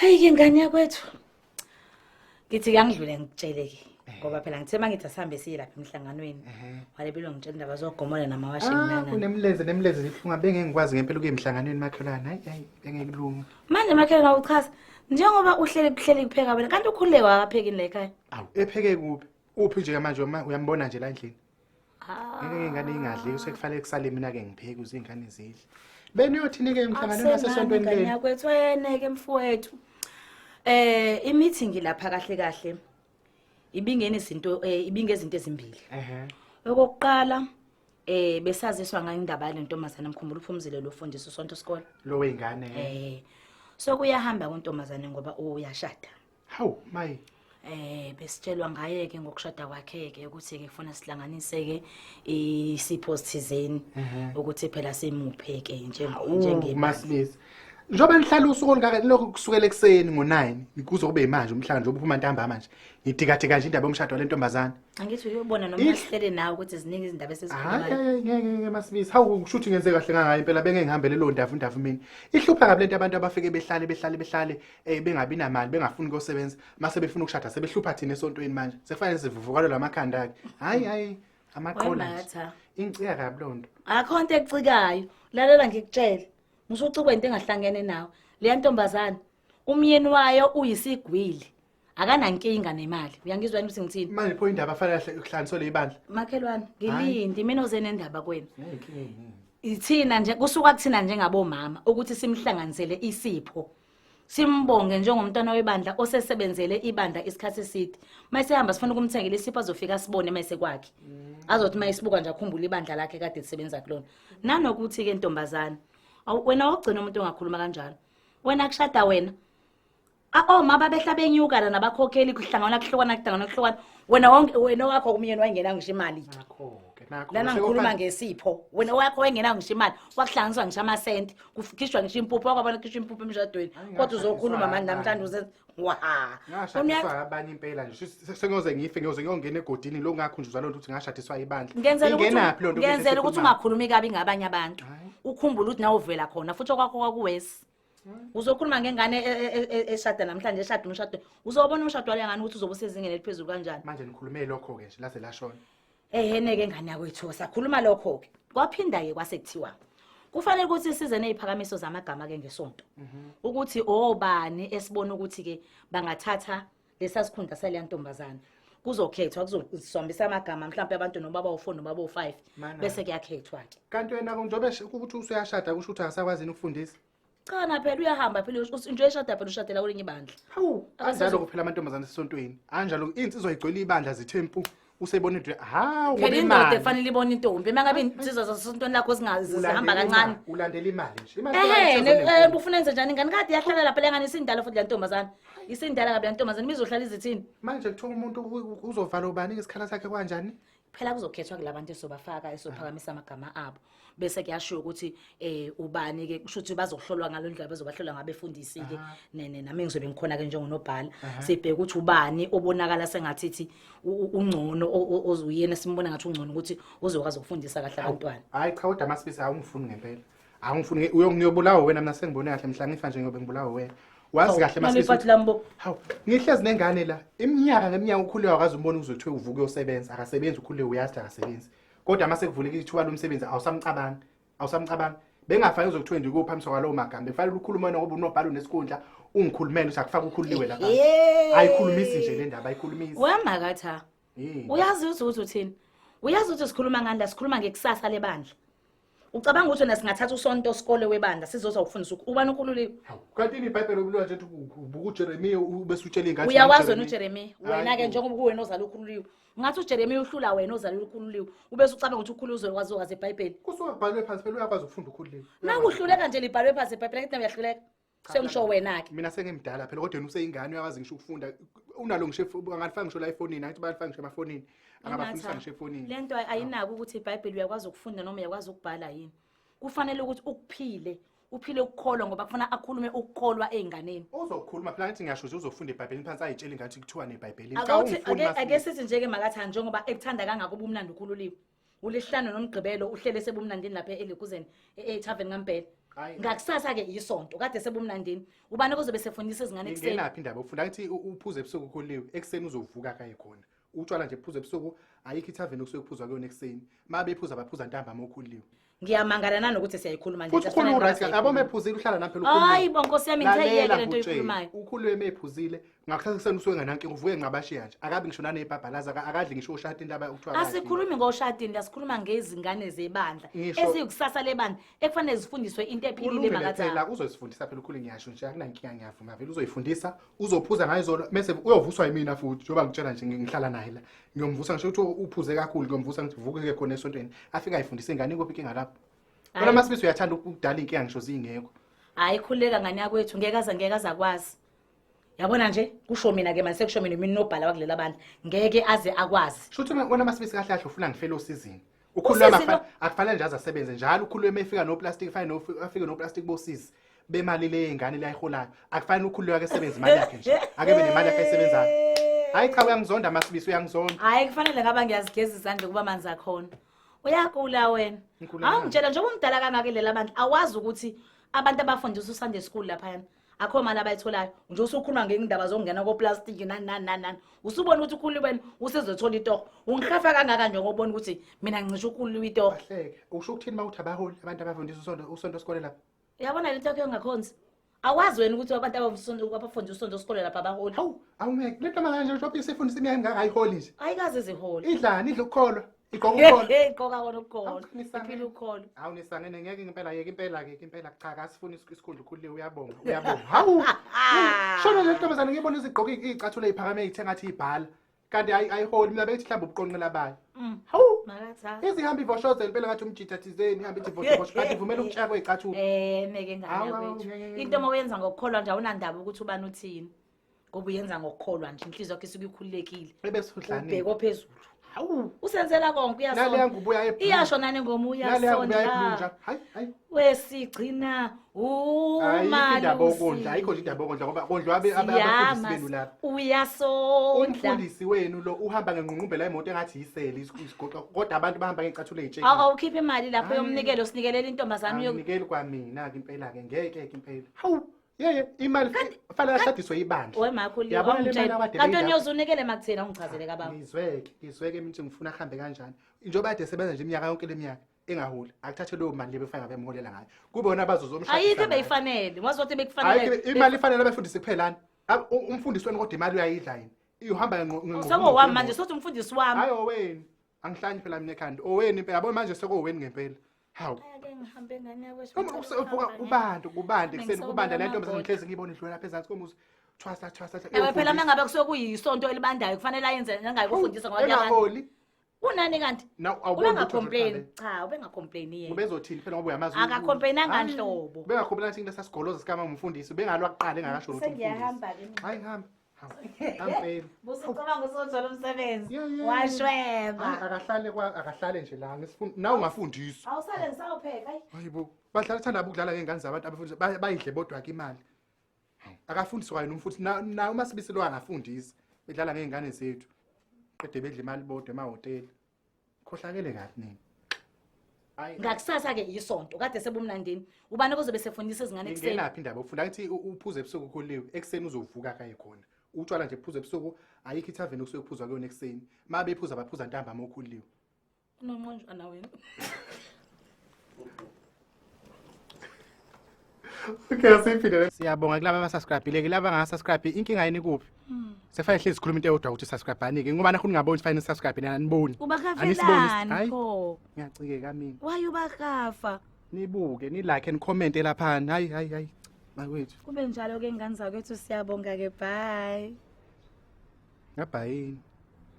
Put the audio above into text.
Hey ke ngane yakwethu. Ngithi kangidlule ngikutshele ke ngoba phela ngithe mangithi asihambe siye lapha emhlanganweni. Walebelwa ngitshela indaba zogomola namawashing Ah, nana. kunemlenze nemlenze ihlunga bengeke ngikwazi ngempela ukuya emhlanganweni makhelwane. Hayi hayi bengeke kulunga. Manje makhelwane awuchaza njengoba uhleli kuhleli kupheka wena kanti ukhululeke akaphekini la ekhaya. Awu epheke kuphi? Uphi nje manje uyambona nje la endlini. Ah. Ngeke ingane ingadli sekufanele kusale mina ke ngipheke ukuze ingane zidle. Beniyothini ke emhlanganweni wasesontweni Akusenani leni? yakwethu weneke mfowethu. I-meeting lapha kahle kahle ibingena izinto ibingezinto ezimbili. Ehhe. Okokuqala besaziswa ngendaba yale ntombazane mkhumbula uphumzile lo fundisa usonto isikole. Lo wengane. So kuyahamba kuntombazane ngoba uyashada. Hawu mayi. Besitshelwa ngaye ke ngokushada kwakhe ke ukuthi ke kufuna sihlanganise ke isipho sithizeni ukuthi phela simuphe ke njenge Masibisi. Njengoba nihlala usuku olungaka lokhu kusukela ekuseni ngo9 kuze kube manje umhlangano njengoba uphuma ntambama nje. Ngidikadika nje indaba yomshado walentombazane. Angithi uyobona noma sihlele nawe ukuthi ziningi izindaba Hayi esesikhulumayo. hayi ngeke ngeke Masibisi. Hawu kusho ukuthi ngenze kahle kangaka impela bengeke ngihambele leyo ndavu ndavu mina. Ihlupha kabi lento abantu abafike behlale behlale behlale bengabi namali bengafuni ukuyosebenza mase befuna ukushada sebehlupha thina esontweni manje. Sekufanele sivuvukalo lamakhanda akhe. Hayi hayi amaqola nje. Wembatha. Ingicika kabi lonto. Akho into ekucikayo. Lalela ngikutshele. Musucikwe into engahlangene nawe. Leya ntombazane umyeni wayo uyisigwili. Akanankinga nemali. Uyangizwa yini ukuthi ngithini? Manje pho indaba afanele kuhlanganiswe le ibandla. Makhelwane, ngilindi mina oze nendaba kwena. Ngeke Ithina nje kusuka kuthina njengabomama ukuthi simhlanganisele isipho. Simbonge njengomntwana webandla osesebenzele ibandla isikhathi eside. Mayisehamba sifuna ukumthengela isipho azofika sibone mayise kwakhe. Azothi mayisibuka nje akhumbule ibandla lakhe kade lisebenza kulona. Nanokuthi ke ntombazane, wena wogcina umuntu ongakhuluma kanjalo. Wena kushada wena. Oma babehla benyuka la nabakhokheli kuhlangana kuhlukana kuhlangana kuhlukana. Wena wonke wena wakho kumyeni wayengena ngisho imali. Nakho-ke nakho. Lana ngikhuluma ngesipho. Wena wakho wayengena ngisho imali, kwakuhlanganiswa ngisho amasenti, kukhishwa ngisho impuphu, wakwabona kukhishwa impuphu emshadweni. Hayi, Kodwa uzokhuluma manje namhlanje uze wa. Ngashadiswa abanye impela nje. Sengiyoze ngife ngiyoze ngiyongena egodini lo ngakhunjuzwa lonto ukuthi ngashadiswa ibandla. Ngenzela ukuthi Ingenaphi lonto ngenzela ukuthi ungakhulumi kabi ngabanye abantu. Hayi. Ukhumbule ukuthi nawe uvela khona futhi okwakho kwakuwesi. Uzokhuluma ngengane eshada namhlanje eshada umshado. Uzobona umshado wale ngane ukuthi uzobe usezingeni eliphezulu kanjani. Manje nikhulume lokho ke nje laze lashona. Ehene ke ngane yakwethu sakhuluma lokho ke. Kwaphinda ke kwase kuthiwa kufanele ukuthi size neziphakamiso zamagama ke ngesonto. Ukuthi obani esibona ukuthi ke bangathatha lesa sikhundla saleya ntombazana. Kuzokhethwa kuzosombisa amagama mhlawumbe abantu noma bawu4 noma bawu5 Mana. bese kuyakhethwa ke. Kanti wena njengoba ukuthi usuyashada kusho ukuthi akasakwazi yini ukufundisa. Cha na phela uyahamba phela nje eshada phela ushadela kwelinye ibandla. Hawu, anjalo kuphela amantombazane esontweni. Anjalo insizwa igcwele ibandla zithe mpu. Usebona into hawu Phela ngoba indoda imali. efanele ibone intombi mangabe insizwa zasesontweni lakho zingazi zihamba Ulandela kancane. imali, Ulandela imali nje. Imali Ehhe, phela ufuna enze njani ingane kade yahlala lapha lengane isindala futhi le ntombazane. Isindala kabi le ntombazane imizohlala izithini. Manje kuthiwa umuntu uzovala ubani ngesikhala sakhe kanjani? Phela kuzokhethwa kulabantu esobafaka esophakamisa amagama abo. Bese kuyashiwo ukuthi ubani ke kusho ukuthi bazohlolwa ngalo ndlela bezobahlola ngabefundisi ke nene nami ngizobe ngikhona ke njengonobhala. Sibheke ukuthi ubani obonakala sengathi thi ungcono ozuyena simbona ngathi ungcono ukuthi uzokwazi ukufundisa kahle abantwana. Hayi cha kodwa Masibisi awungifuni ngempela. Awungifuni ngiyobulawa wena mina sengibone kahle mhla ngifa nje ngiyobe ngibulawa wena. Wazi kahle Masibisi. Naliphathi lambo. Hawu, ngihlezi nengane la. Iminyaka ngeminyaka ukhulile akaze umbone uzothiwe uvuka uyosebenza. Akasebenzi ukhulile uyazi akasebenzi. Kodwa mase kuvuleka ithuba lomsebenzi awusamcabangi. Awusamcabangi. Bengafanele uzokuthiwe nje kuphambiswa kwalowo magama. Bekufanele ukhulume wena ngoba unobhalo nesikhundla ungikhulumele ukuthi akufake ukhululiwe lapha. Ayikhulumisi nje le ndaba ayikhulumisi. Wemakatha. Yini? Uyazi ukuthi uthini? Uyazi ukuthi sikhuluma ngani la sikhuluma ngekusasa lebandla. Ucabanga ukuthi wena singathatha usonto sikole webandla sizoza ukufundisa ubani ukhululiwe? Hawu, kanti yini iBhayibheli obulwa nje ukuthi ubuka uJeremiya ubese utshela ingane Uyawazi wena uJeremiya. Wena ke Hayi bo. njengoba kuwena ozala ukhululiwe. Ngathi uJeremiya uhlula wena ozala ukhululiwe. Ubese ucabanga ukuthi ukhululiwe uzokwazi ukwazi iBhayibheli. Kusuke kubhalwe phansi phela uyakwazi ukufunda ukhululiwe. Nakuhluleka nje libhalwe phansi iBhayibheli ngithi uyahluleka. Sengisho wena ke. Mina sengimdala phela kodwa yena useyingane uyakwazi ngisho ukufunda. Unalo ngisho angalifaka ngisho la efonini, angithi bayalifaka ngisho emafonini. Angabafundisa ngisho efonini. Lento ayinako ukuthi iBhayibheli uyakwazi ukufunda noma uyakwazi ukubhala yini. Kufanele ukuthi ukuphile, uphile ukukholwa ngoba kufuna akhulume ukukholwa ezinganeni. Uzokhuluma phela ngithi ngiyasho nje uzofunda iBhayibheli phansi ayitshele ngathi kuthiwa neBhayibhelini. Cha Akawuthi ungifuni ake Masibisi. sithi nje ke makatha njengoba ekuthanda kangaka ubumnandi ukhululiwe. Ulihlanu nomgqibelo uhlele sebumnandini lapha elikuzeni etavern kaMbhele. Hayi. Ngakusasa-ke yisonto kade sebumnandini, ubani kozobe sefundisa izingane ekuseni? Ingenaphi indaba yokufunda? Angithi uphuze ebusuku ukhuliwe, ekuseni uzovuka kaye khona. Utshwala nje phuza ebusuku, ayikho ithaveni okusuke kuphuzwa kuyona ekuseni. Uma bephuza baphuza ntambama ukhuliwe. Ngiyamangala nanokuthi siyayikhuluma nje. Futhi ukhulu uright, yabo, mephuzile uhlala nami phela ukhuluwe. Hayi bo, nkosi yami, ngithe iyeke lento Lalela ngikutshele, oyikhulumayo. Ukhuluwe mephuzile, ngakusasa ekuseni usuke enganankinga, uvuke nqabashiya nje. Akabi ngisho nanebhabhalaza, akadli ngisho ushati intaba okuthiwa akadli. Asikhulumi ngoshadini la, sikhuluma ngezingane zebandla Ngisho- eziyikusasa lebandla ekufanele zifundiswe into ephilile. Kulungile Makathaka. phela, uzoyifundisa phela ukhulu, ngiyasho nje akunankinga, ngiyavuma vele uzoyifundisa, uzophuza ngayo izolo mase uyovuswa yimina futhi njengoba ngitshela nje ngihlala naye la. Ngiyomvusa ngisho ukuthi uphuze kakhulu, ngiyomvusa ngithi vuke ke khona esontweni. Afike ayifundise ingane, ikuphi inkinga lapho? Wena Hhayi. Masibisi uyathanda ukudala inkinga ngisho zingekho. Hhayi, khululeka ngane yakwethu, ngeke aze, ngeke aze akwazi. Yabona nje, kusho mina ke manje, sekusho mina mina nobhala wakulela bandla, ngeke aze akwazi. Shuthi wena Masibisi kahle kahle ufuna ngifele osizini. Ukhuluma Usizi lo- akufanele nje aze asebenze njalo, ukhulume efika noplastic, afike no afike noplastic bosizi bemali le yengane le ayiholayo. Akufanele ukhululeke ake sebenze imali yakhe nje. Ake be nemali yakhe ayisebenzayo. Hayi cha, uyangizonda Masibisi, uyangizonda. Hhayi, kufanele ngaba ngiyazigeza izandla kuba amanzi akhona. Uyagula wena. Ngikhuluma ngani? Awungitshela, njengoba umdala kangaka lela bandla, awazi ukuthi abantu abafundisa uSunday school laphayana akho mali abayitholayo nje? Usukhuluma ngendaba zokungena koplastiki nani nani nani nani, usubona ukuthi ukhululiwe wena usezothola itoho. Ungihafa kangaka nje ngobona ukuthi mina ngisho ukhululiwe itoho. Bahleke. Usho ukuthini mawuthi abaholi abantu abafundisa usonto sikole lapha? Uyabona lento yakho yongakhonzi, awazi wena ukuthi abantu abafundisa usonto sikole lapha abaholi. Hawu, awungeke. Le ntombazane nje njengoba isifundisa iminyaka emingaka ayiholi nje. Ayikaze zihole. Idlani? Idla ukukholwa. Igqoka ukukholwa. Igqoka kona ukukholwa. Awu, nisangene. Iphila ukukholwa. Hawu nisangene, ngeke ngempela, yeke impela ke impela, cha kasifuni isikhundla ukhululiwe, uyabonga, uyabonga. Hawu. Shona le ntombazane ngibona izigqoka iy'cathulo ey'phakame ey'the ngathi ibhala. Kanti ayiholi, mina bethi mhlawumbe ubuqonqela bayo. Hawu. Makatha. Izihamba ivoshozela impela ngathi umjitha thizeni, ihambe ithi voshosho kanti ivumela ukutsha kwey'cathulo. Meke ngane Hawu, hawu, yakwethu. ngeke, ngeke. Into uma uyenza ngokukholwa nje awunandaba ukuthi ubani uthini. Ngoba uyenza ngokukholwa nje, inhliziyo yakho isuke ikhululekile. Ebese udlani? Ubheke ophezulu. Hawu. Usenzela konke, Naleya uyasonda. ngubo yaye blue. Iyasho nane ngoma, Naleya ngubo yaye blue uyasonda. nje. Hayi, hayi. Wesigcina Ayikho indaba okondla, umalusi. ayikho nje indaba okondla ngoba kondliwa abafundisi benu lapha. Uyasondla. Umfundisi wenu lo uhamba ngenqunqumbela imoto engathi yiseli isigoqa, kodwa abantu bahamba ngey'cathulo ey'tshekile. Awukhiphe imali lapho Hayi. yomnikelo sinikelela intombazane uyo. Anginikeli kwamina-ke impela-ke, ngeke-ke impela. Hawu, yeye imali fanele ashadiswe ibandla. We makho Yabona le mali akade kanti beyidla- uyoze unikele makutheni, awungichazele kababa. Ngizweke, ngizweke mina ukuthi ngifuna ahambe kanjani. Njengoba kade esebenza nje iminyaka yonke le minyaka engaholi, akuthathe leyo mali le befana bemholela ngayo. Kube wona abazozomshadisa Ayikho ngayo. ebeyifanele. Wazi ukuthi Hayi, bekufanele. imali ifanele abefundisi kuphelani. Umfundisi wenu kodwa imali uyayidla yini? Ihamba Sokowami manje, sothi umfundisi wami. Hayi oweni. Angihlanyi phela mina ekhanda. Oweni impela. Yabona manje sekoweni ngempela. Hawu. Ake ngihambe ngane yakwethu. Uma uvuka kubantu kubande Ngihambe ekuseni kubanda le ngisawubeka ntombazane amabhodo. ngihlezi ngiyibona idlula lapha ezansi komuzi. Thwasa thwasa. Ewe phela uma ngabe kusuke kuyisonto elibandayo kufanele ayenze nangaye kufundisa ngoba kuyabanda. Engaholi. Unani kanti? Na awuboni ukuthi Ubengacomplain. uhambe. Cha, ubengacomplain yena. Ubezothini phela ngoba uyamazi. Akacomplainanga nhlobo. Ubengacomplain athi ngilesasigoloza sikama umfundisi. Ubengalwa kuqala engakasho ukuthi umfundisi. Sengiyahamba-ke mina. Hayi hamba. Hawu. Ampela. Busucabanga usothola umsebenzi. Yeah, yeah. Washweba. Hayi, akahlale kwa akahlale nje la ngisifuna nawe ungafundiswa. Awusale ngisawupheka. Hayi. Hayibo, badlala thanda ukudlala ngey'ngane zabantu abafundisi bayidle bodwa ke imali. Hawu, akafundiswa kanye nomfundisi na na uMasibisi lo angafundisi. Bedlala ngey'ngane zethu. Qede bedle imali bodwa emahhotela. Khohlakele kabi nini. Hayi. Ngakusasa ke isonto kade sebumnandini. Ubani ozobe sefundisa izingane ekuseni? Ingenaphi indaba yokufunda? Angithi uphuze ebusuku ukhuliwe, ekuseni uzovuka kaye khona. Utshwala nje phuza ebusuku, ayikho ithaveni okusuke kuphuzwa kuyona ekuseni. Uma bephuza baphuza ntambama ukhuliwe. Unonqonjwana wena. Okay, asiphinde. Siyabonga kulaba abasubscribe-ile, kulaba abangasubscribe, inkinga yini kuphi? Sekufanele hlezi sikhuluma into eyodwa ukuthi subscribe anike ngoba nakho ningaboni fanele subscribe nina aniboni. Anisiboni. Ubakafelani Hayi. pho? Ngiyacikeka mina. Why ubakafa? Nibuke, ni like and comment laphana. Hayi hayi hayi. Bakwethu. Kube njalo ke ngane zakwethu, siyabonga ke, bye. Ngabhayini.